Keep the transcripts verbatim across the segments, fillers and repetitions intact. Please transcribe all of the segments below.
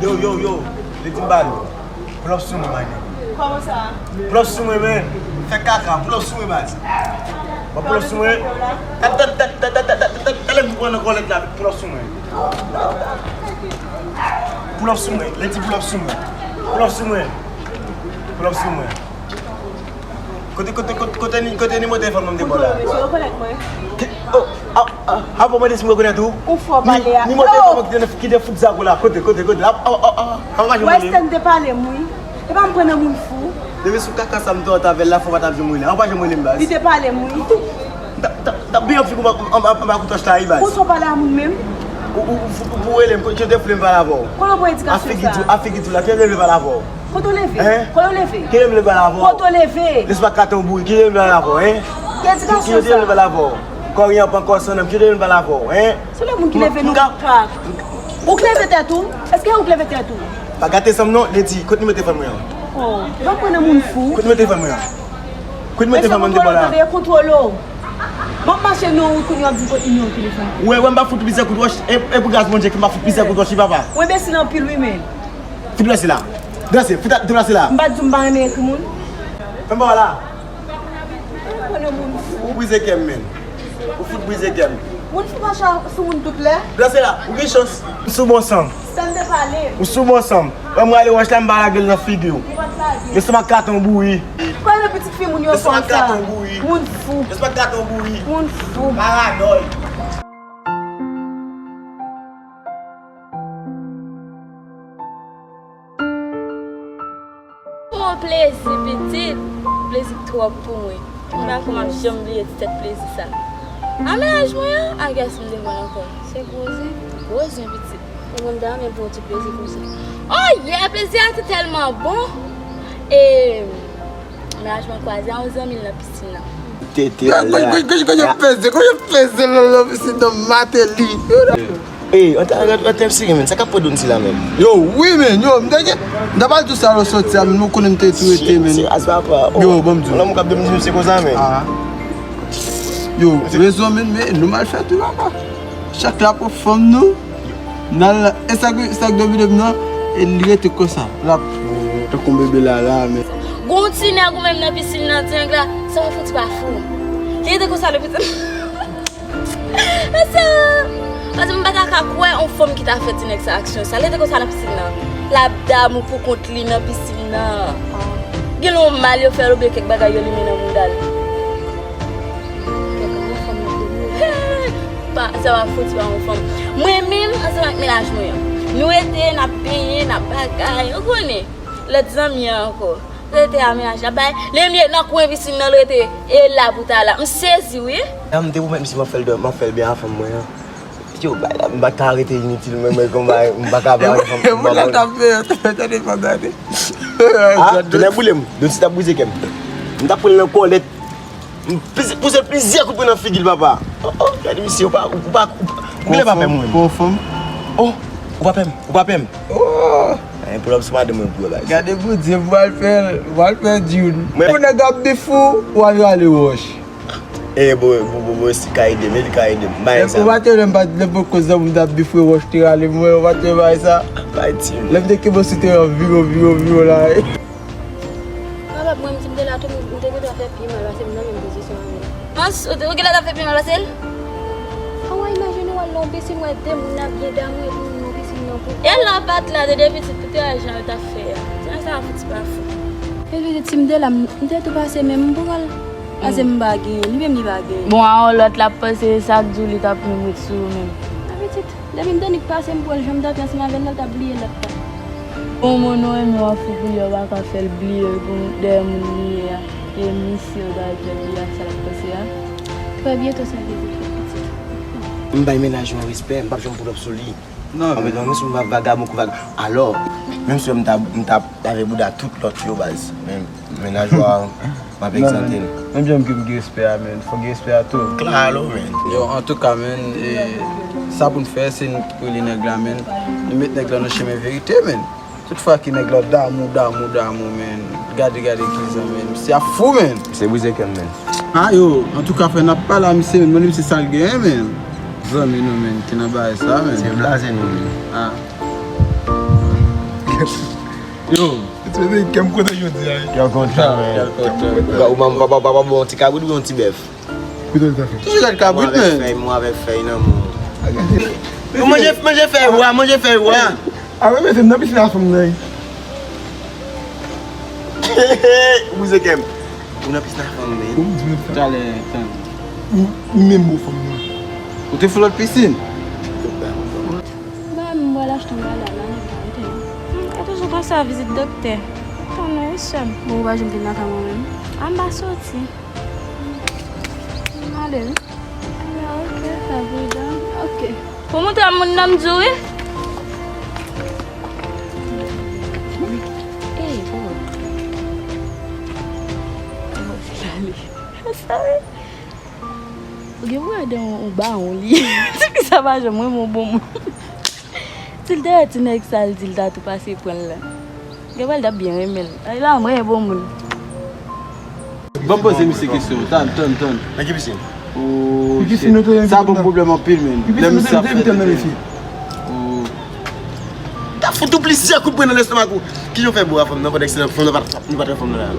Yo, yo, yo, Lady, m ba nou. Pull up sou mwen, my nigga. Kòman sa? Pull up sou mwen, man. Fè kaka, pull up sou mwen, baz. Bon, pull up sou mwen. Talè m pran nan kòlèt la, pull up sou mwen. Pull up sou mwen, Lady, pull up sou mwen. Pull up sou mwen. Pull up sou mwen. Kote, kote, kote, kote ni-, kote nimewo telefòn mwen m te ba w la? Mesye, rekonèt mwen. Ki, oh, a, a, a, bon, mwen te si m rekonèt ou. Ou fò pale a. Nimewo telefòn mwen ki te, ki te fout zak ou la. Kote, kote, kote. A, a, a, a, a, pa janm rele m. Weston te pale m, wi. E pa m pran nan moun fou. Depi sou kaka sa m te wè avè l la, fò w pa t ap janm rele m. A, w pa janm rele m, baz. Li te pale m, wi. T ap, t ap, t ap byen ap figi w anba, anba, anba kout wòch la, wi, baz. Ou fò pale a moun menm? Ou, ou, ou, ou, ou rele m, ki te foule m pale avè w? Kote w pran edikasyon sa? A figi tou, a figi tou la, ki te vle pale avè w? Kote w leve? Hein? Kote w leve? Ki te vle pale avè w? Kote w leve? Lespwa katon bouri, ki te vle pale avè w, hein? Ki edikasyon sa? Ki te vle pale avè w? Kòryan pankò san nanm, ki te vle pale avè w, hein? Se lè moun ki leve nou ka. Ou k leve tèt ou? Èske ou k leve tèt ou? Pa gate san m non, Lady, kote nimewo telefòn mwen an? Oh, pa pran nan moun fou. Kote nimewo telefòn mwen an? Kote nimewo telefòn mwen m te ba w la? Mesye, kontwole w, tande, kontwole w. M ap mache nan wout kounye a, w ap di m kote nimewo telefòn. Ou wè, wè, m pa fout plizyè kout wòch, e, e pou gras Bondye ke m pa fout plizyè kout wòch, wi, papa. Ou enbesil anpil, wi, men. Deplase la. Deplase, fouta, deplase la. M pa t di w m pa renmen ekri moun. Fè m ba w la. Ou brize kè m, men. Ou fout brize kè m. Moun fou mache sou moun tout lè. Deplase la, ou gen chans. M sou bon san. Stan te pale. Ou sou bon san. Wè m rale wòch la, m pa lage l nan figi w. Ou pa t lage. Lespwa katon bouri. Kòryan pitit fi moun yo fò sa. Lespwa katon bouri. Moun fou. Lespwa katon bouri. Moun fou. Paranòy. Yon plezi pitit, plezi twòp pou mwen. M pa kwè m ap janm bliye ti tèt plezi sa. A mennaj mwen an, a gason m te pran ankò. Se gwo zen. Gwo zen pitit. Mwen menm ta renmen pou yon ti plezi konsa. Oh yeah, plezi a te tèlman bon. E mennaj mwen kwaze a yon zanmi l nan pisin nan. Tete a lè a. Kòman yo peze, kòman yo peze nan, nan pisin nan, Mateli. Ey, antre, antre, antre, antre, sere, men. Sa k ap pran dlo m sila, men? Yo, wi, men, yo, m te gen, m ta pral di w sa lè w soti a, men ou konnen m te tou rete, men. Shit, se raz papa. Oh. Yo, ban m di w. Lanmou k ap domine misye konsa, men. Ah. Yo, rezon, men, men, nou mal fèt wi, papa. Chak la pou fanm nou. Nan la, e sa k, sa k domine m nan, e li rete konsa. L ap tankou yon bebe lala, men. Gon ti nèg ou menm nan pisin nan, ti nèg la, sa w fouti pa fou. Li rete konsa nan pisin. Mesye, paske m pa ta ka kwè yon fanm ki ta fè ti nèg sa aksyon sa. Li rete konsa nan pisin nan. L ap damou pou kont li nan pisin nan. Gen lè yon mal yo fè l oubyen kèk bagay yo limen nan mouda l. Kèk gwo fanm nan domine. Pa, sa pa fouti pa yon fanm. Mwen menm, ansanm ak mennaj mwen an, nou rete, n ap benyen, n ap bagay, ou konnen. Lòt zanmi an ankò. Rete a mennaj la, bay, li menm li nan kwen pisin nan, l rete, e la pou ta la. M sezi, wi. Dam, m te pwomèt misye m ap fè l, m ap fè l byen a fanm mwen an. Yo, bay la, m pa ka rete initil, mwen, mwen, konba, m pa ka bay fanm, m pa ka. Tande, tande, tande. Ah, tonnè boule m, Doti t ap brize kè m. M t ap pran l nan kòlèt. M pliz-, pouse l plizyè kout pwen nan figi l, papa. Oh, oh, gade misye, ou pa, ou pa, ou pa, ou pa, ou pa pè m, mwen. Konfòm. Oh, ou pa pè m, ou pa pè m. Oh. Ay, pull up sou madanm mwen pou wè, baz. Gade Bondye, m pral fè l, m pral fè Dune. Mwen pou nèg ap bif ou, w al rale wòch. Eh, bo, bo, bo, bo, si ka ede m, e li ka ede m. Bay sa. Ou pa te wè lè m pa, lè m poko zanmi m t ap bif ou, wòch te rale mwen, ou pa te wè bagay sa. Bay ti. Lè m te kenbe w sou teren, vire w, vire w, vire w la. Papa, mwen, m di m te la tou, m te gentan fè pi mal pase m nan menm pozisyon an menm. An, ou te, ou genlè ta fè pi mal pase l? An, w a imajine w al nan yon pisin, w wè de moun ap byen damou epi moun nan pisin nan pou. E lè w pa t la, de, de pitit, tout raje an yo t ap fè a. Ti nèg sa a fouti pa fou. E pitit, si m te la, m, m te tou pase menm, m pou pral. Pase m pa genyen, li menm li pa genyen. Bon, a yon lòt, l ap panse sa k di w li t ap menm ret sou ou menm. A pitit. Depi m te nik pase m pou wè l jan m t ap ye ansanm avè l la, l t ap bliye lòt la. Yon moun ou renmen w ap fou pou li a, ou pa ka fè l bliye l pou dèyè moun li ye a. E misye ou ta pèdi a, sa l ap panse a. Trè byento sa vle di fè pitit. M bay mennaj mwen respè, m p ap janm pull up sou li. Non, men. Anben, non, men sou m ap vagabon kou vag-, alò, menm si m t ap, m t ap lave bouda tout lòt yo, baz. Men mennaj ou a, m ap egzante l. Menm jan m gen pou gen respè a, men, fò gen respè a tou. Klaro, men. Yo, antouka, men, e, sa pou n fè, se n rele nèg la, men. Nou met nèg la nan chemen verite, men. Tout fwa ki nèg la damou, damou, damou, men. Gade, gade kizan, men. Misye ap fou, men. Se brize kè m, men. Ah, yo, antouka, frè, n ap pale a misye, men. Mande misye sa l genyen, men. Zanmi nou, men, ki nan bagay sa, men. Se blaze nou, men. Ah. Yo. Kè m kontan jodi a, wi. Kè w kontan, men. Ou manman, papa, papa, bon, ti kabrit ou yon ti bèf? Pito li ta fè. Toujou gad kabrit, men. Mwen avèk fèy, mwen avèk fèy nan men w. Manje, manje fèy wa, manje fèy wa. A, mwen mete m nan pisin a fanm nan, wi. Ou bouze kè m. Ou nan pisin a fanm, men. Ou di mwen sa. Talè, tann. Ou, ou menm bo fanm nan. Ou te fè lòt pisin? Ba m, mwen al achte yon bagay la, nan men mwen, tande. Hmm, e toujou konsa, vizit doktè. Tann, wi, sè m. Bon, ou pa janm vin lakay mwen menm? A, m pa soti. M ale, wi. A, ok, sa pridan. Ok. Pou moutre m moun nan m di w, wi. Ey, bro. Bro, se la li. Sa, wi. Ou gen pou gade yon, yon bawon li. Tifi sa pa janm renmen yon bon moun. Si l te wè ti nèg sa, l di l ta tou pase pran l la. Gen pral t ap byen renmen l. Ay la, mwen bon moun. Ban m poze misye kesyon. Tann, tann, tann. Nan ki pisin? Oh, shit. Sa ban m pwoblèm anpil, men. Lè misye ap fè tete. Oh. T ap fout ou plizyè kout pwen nan lestomak ou. Kijan w fè bo a fanm nan pandan ke se fanm nan pa t, nou pa t wè fanm nan la?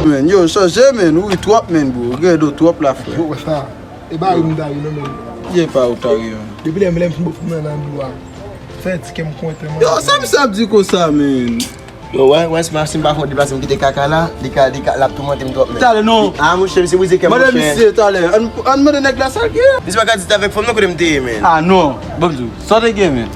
Men, yo, chanje, men. Ou ri twòp, men, bro. Ou gen do twòp la, frè. Yo, wè sa. E pa ri m ta ri non, men. Ye pa ou ta ri, men. Depi lè m, lè m fin bo fanm nan nan dlo a. Sa di kè m kontan, mwen. Yo, sa misye ap di konsa, men? Yo, wè, wè, si m, si m pa fè yon deplase, m kite kaka la, li ka, li ka, l ap toumante m twòp, men. Talè, non. A, monchè, misye brize kè m, monchè. Mande misye, talè. Ann, ann mande nèg la sa l gen. Misye pa ka di t avèk fanm nan kote m te ye, men. A, non. Ban m di w, sa w te gen, men?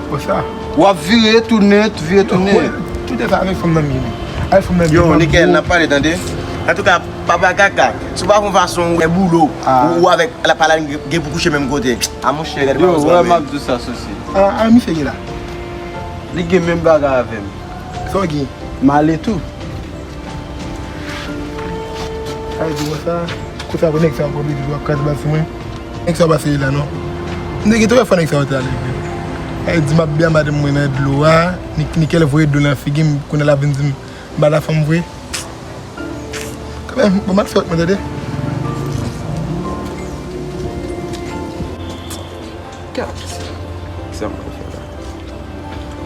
Konsa. W ap vire, tounen, vire, tounen. Tout sa avèk fanm nan m ye, men. Avèk fanm nan m ye. Yo, Nikel, n ap pale, tande. Antouka, papa kaka, si w pa fè yon fason, ou wè boulo, ou, ou avèk la palal gen pou kouche menm kote. A, monchè, gade. Yo, wè, m ap di w sa, Sousi. A, a, misye gen la. Li gen menm bagay avè m. Sa w gen? M ale tou. Ay, di mwen sa. Konsa pou nèg sa pran plezi pou ap kraze bal sou mwen. Nèg sa pa serye la, non. M te gen twòp fwa nèg sa yo te ale vre. Ay, di m ap byen madanm mwen nan dlo a. Ni, Nikel voye dlo nan figi m, kounye a l ap vin di m, m pa ta fanm vre. Kanmenm, bon, m ap fè wòt mwen, tande. Gad sa. Sa m pral fè la.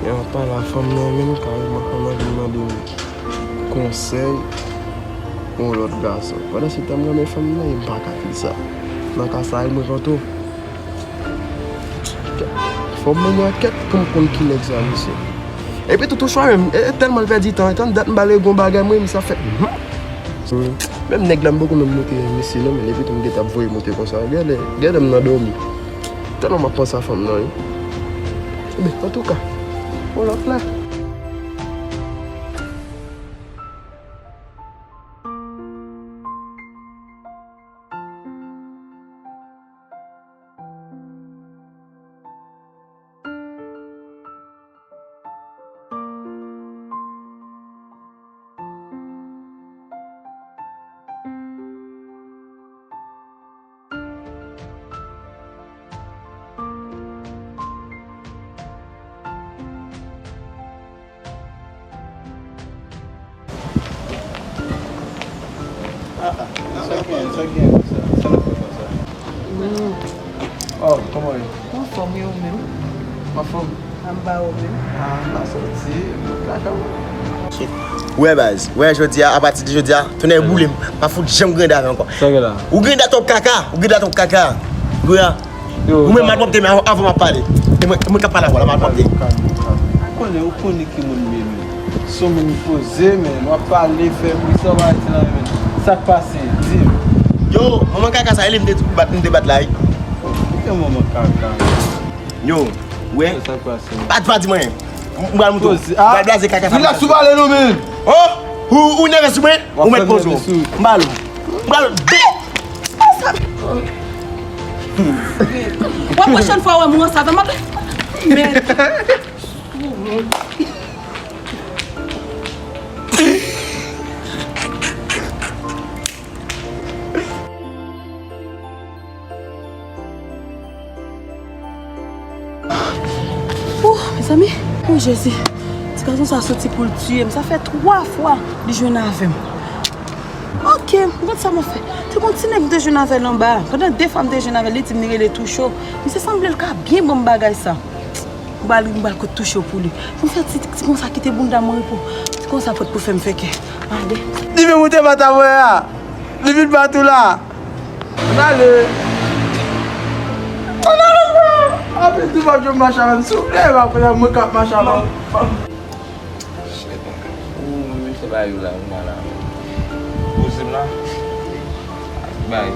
Yon pale a fanm nan menm, kareman fanm nan vin mande m konsèy pou yon lòt gason. Pandan se tan m renmen fanm nan, e m pa ka fè sa. Nan ka sa, e mwen konn tou. Fò m mennen ankèt pou m konn ki nèg sa, mesye. Epi tou, tou chwa menm, e, e tèlman l pèdi tan, e tann dat m pale gon bagay, mwen, sa fè. Menm nèg la, m poko menm monte mesye non, men epi tou m gentan ap voye monte konsa. Genlè, genlè m nan dòmi. Tèlman m ap panse a fanm nan, wi. Ebyen, antouka, yon lòt lè. Ah, ah. Sa gen, sa gen, sa, sa n ap fè konsa? Oh, kòman w ye? Anfòm, e ou menm? Anfòm. Anba ou menm? Ah, m pa soti, m lakay mwen. Ou wè baz, ou wè jodi a, apati de jodi a, tonnè boule m, m pa fout janm grande avè ankò. Sa gen la? Ou grande atò kaka, ou grande atò kaka. Ou wè a? Ou menm malpwòpte, men avan, avan m ap pale. E mwen, mwen k ap pale avè w la, malpwòpte. Kalm, kalm, kalm. Ou konnen, ou konnen ki moun m ye, men. Se yon moun poze, men. W ap pale, fè bri, sa w pa di la, men. Sa k pase? Di m. Yo, manman kaka sa, e li m te bat, m te bat la, wi. Ki manman kaka? Yo, wè. Sa k pase? Pa, pa di mwen. M, m pral moutre w. M pral blaze kaka sa. Rilaks, ou pale non, men. Oh, ou, ou nève sou mwen? Ou mèt poze w. M pral. M pral. Wè, pwochèn fwa wè moun sa, m ap. Men. Ouh, mezanmi. Oh, Jezi. Ti gason sa soti pou l tiye m. Sa fè twa fwa li jwenn avè m. Ok, m konn sa m ap fè. Te gon ti nèg m te jwenn avè l anba. Pandan de fwa m te jwenn avè l, li di m li rele Toucho. Misye sanble l ka byen ban m bagay sa. Bal, m bal kot touche w pou li. M fè ti, ti konsa kite bounda m an repo. Ti konsa fòt pou fè m fè kè. Gade. Li vin moute bat avè a. Li vin bat ou la. Ann ale. Ann ale, bro. Apre tou, m ap jwenn mache avè m. Souple, m ap pran mwen k ap mache avè m. Shit, man. Ou menm se ba yo la, ou la la. Posib la. Bay.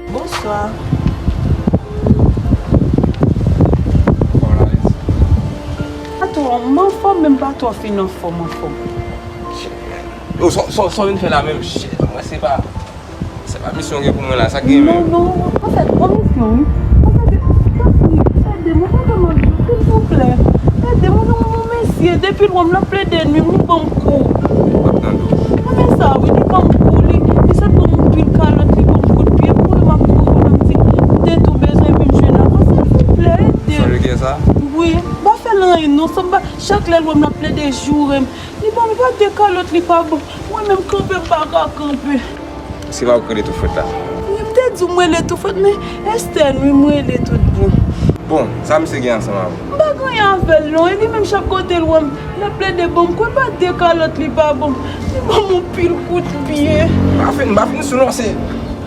Bonswa. Kòman w ye? Pa twò, m anfòm, men m pa twò fin anfòm, anfòm. Yo, sa, sa, sa w vin fè la menm? Shit, mwen se pa, se pa misyon w gen pou mwen la, sa k gen menm? Non, non, anfèt, gon misyon, wi. Anfèt, tanpri, ede m, ou pa ka manje, silvouplè. Ede m, ou, ou, ou, mesye, depi lwen m nan plede nwi m, li ban m kou. M ap tande w. Mwen men sa, wi, li ban m kou, li, li sot ban m yon pil kalòt, li ban m kout pye, kouri m ap kouri, pandan m di, m te tou bezwen vin jwenn avè w, silvouplè, ede m. Sonje gen sa? Wi, m pa fè l anyen, non, sa m pa, chak lè lwen m nan plede joure m, li ban m pa de kalòt, li pa ban m. Mwen menm kanpe, m pa ka kanpe. Se pa ou k rele Toufwèt la? Wi, m te di w m rele Toufwèt, men Esther, wi, m rele tout bon. Bon, sa misye gen ansanm avè w? M pa gen anyen avè l non, e li menm chak kote l wè m, l ap plede ban m kou, e pa de kalòt li pa ban m. Li ban m yon pil kout pye. M pa fin, m pa fin sou non, se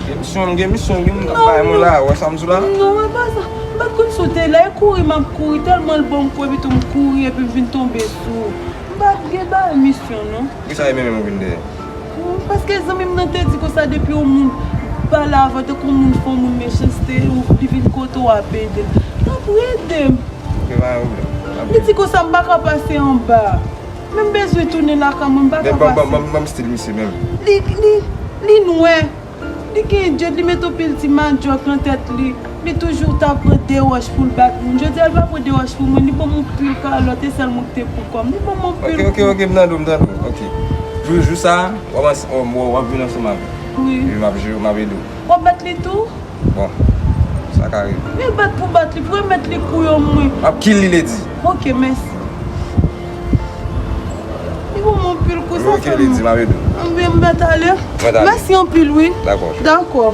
gen misyon, m gen misyon, gen moun k ap bay mwen la, wè sa m di w la? Non, e pa sa. M pa t konn si w te la, e kouri m ap kouri, tèlman l ban m kou, epi tou m kouri, epi m vin tonbe sou ou. M pa t gen bay misyon non. Poukisa e menm ou vin dèyè? Paske zanmi m nan te di konsa depi yon moun pale avè w, tankou yon moun fè yon moun mechanste, ou, li vin kote w ap ede l. Tanpri ede m. Ok, pa gen pwoblèm. Li di konsa m pa ka pase anba. Men m bezwen tounen lakay mwen, m pa ka pase. Ban m, ban m, ban m stil misye menm. Li, li, li nwè. Li gen djed, li met yon pil ti madjòk nan tèt li. Li toujou ta pran de wòch pou l bat moun. Jodi a, li pa pran de wòch pou mwen, li ban m yon pil kalòt, e sèl mwen ki te pou kò m. Li ban m yon pil kou. Ok, ok, ok, m tande w, m tande w. Ok. Jou, jou sa, w ap, w ap, w ap vin ansanm avè m. Wi. Epi m ap jere w, m ap ede w. W ap bat li tou? Bon, sa ka rive. Men bat pou bat li, pou remèt li kou yo mwen. M ap kill li ledi. Ok, mèsi. Li ban m yon pil kou, sa fè m mal. Ok, ledi, m ap ede w. Anben, m mèt ale. Mèt ale. Mèsi anpil, wi. Dakò. Dakò.